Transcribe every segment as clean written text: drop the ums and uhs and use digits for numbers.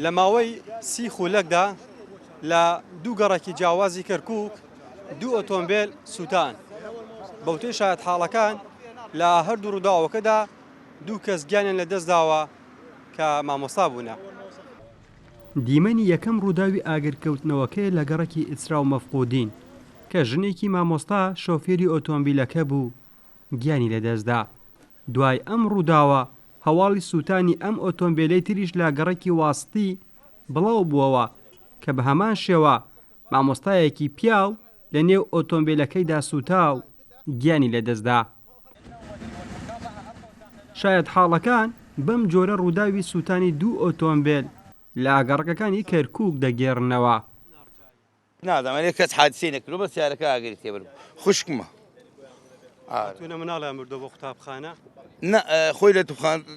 لە ماوەی سی خولەکدا لە دوو گەڕەکی جیاوازی کەرکووک دوو ئۆتۆمبێل سووتان. بەوتەی شایەتحاڵەکان لە هەردوو ڕووداوەکەدا دوو کەس گیانیان لەدەستداوە کە مامۆستا بوونە. دیمەنی یەکەم ڕووداوی ئاگرکەوتنەوەکەیە لە گەڕەکی ئیسرا و مەفقودین کە ژنێکی مامۆستا شۆفێری ئۆتۆمبیلەکە بوو گیانی لەدەستدا. دوای ئەم ڕووداوە هەواڵی سووتانی ئەم ئۆتۆمبێلەی تریش لە گەڕەکی واستی بڵاو بووەوە کە بە هەمان شێوە مامۆستایەکی پیاو لە نێو ئۆتۆمبێلەکەیدا سووتا و گیانی لەدەستدا. شایەتحاڵەکان بەم جۆرە ڕووداوی سووتانی دوو ئۆتۆمبێل لە گەڕەکەکانی کەرکووک دەگێڕنەوە. نازانم ئەرێ کەس حادسەی نەکردوە بەس سیارەکە ئاگری تێبەر بوو خوشکمە تونە مناڵیان بردوە بۆ قوتابخانە نا خۆی لە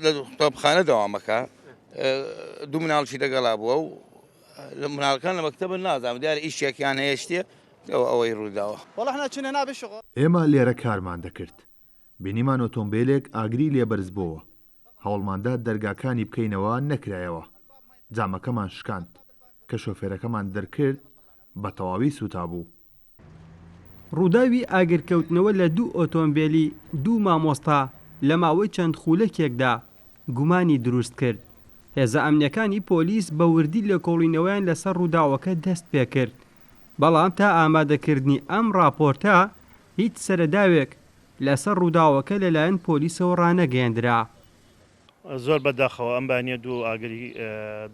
لە قوتابخانە دەوامەکە دوو مناڵشی لەگەڵا بووە و لە مناڵەکان لە مەکتەبە نازانم دیارە ئیشێکیان هەیە شتێ ئەوە ئەوەی ڕووداوە. ئێمە لێرە کارمان دەکرد، بینیمان ئۆتۆمبێلێک ئاگری لێ بەرزبۆوە، هەوڵماندا دەرگاکانی بکەینەوە نەکرایەوە، جامەکەمان شکاند، کە شۆفێرەکەمان دەرکرد بە تەواوی سووتابوو. ڕووداوی ئاگرکەوتنەوە لە دوو ئۆتۆمبێلی دوو مامۆستا لە ماوەی چەند خوولەکێکدا گومانی دروست کرد، هێزە ئەمنییەکانی پۆلیس بە وردی لێکۆڵینەوەیان لەسەر ڕووداوەکە دەست پێکرد، بەڵام تا ئامادەکردنی ئەم ڕاپۆرتە هیچ سەرەداوێک لەسەر ڕووداوەکە لەلایەن پۆلیسەوە ڕانەگەیەندرا. زۆر بە داخەوە ئەم بەیانیە دوو ئاگری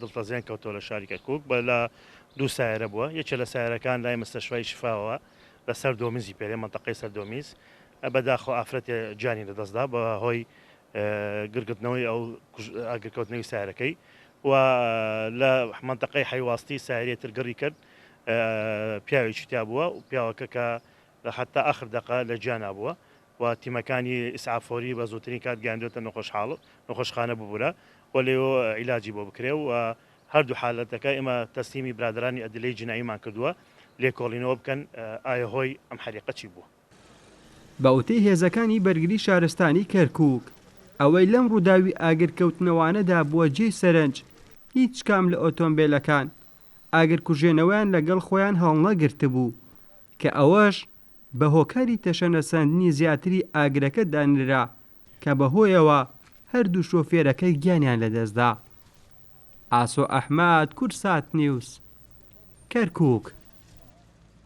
دڵتەزێن کەوتەوە لە شاری کەرکوک بە لە دوو سایەرە بووە یەکێ لە سایەرەکان لای مستەشفای شفاوە لە سەر دۆمیزی پێرێ مەنتەقەی سەر دۆمیز بە داخەوە ئافرەتێ گیانی لە دەست دا بە هۆی گرگرتنەوەی ئەو ئاگرکەوتنەوەی سایەرەکەی و لە مەنتەقەی حەیواستی سایەرێ تر گڕی کرد پیاوێکی تیا بووە و پیاوەکە کە حەتا ئاخر دەقە لە گیانا بووە و تیمەکانی ئیسعاف فۆری بە زووترین کات گەیاندوێتە نەخۆشحاڵ نەخۆشخانە ببورە و لێوە عیلاجی بۆ بکرێ و هەردوو حالەتەکە ئێمە تەسلیمی برادەرانی ئەدلەی جیناییمان کردووە لێکۆڵینەوە بکەن ئایە هۆی ئەم حەریقە چی بووە. بە وتەی هێزەکانی بەرگری شارستانی کەرکوک، ئەوەی لەم ڕووداوی ئاگرکەوتنەوانەدا بووە جێی سەرنج، هیچ کام لە ئۆتۆمبێلەکان ئاگرکوژێنەوەیان لەگەڵ خۆیان هەڵنەگرتبوو، کە ئەوەش بە هۆکاری تەشەنەسەندنی زیاتری ئاگرەکە دانرا کە بەهۆیەوە هەردوو شۆفێرەکە گیانیان لەدەستدا. ئاسۆ ئەحمەد، کوردسات نیوز، کەرکوک.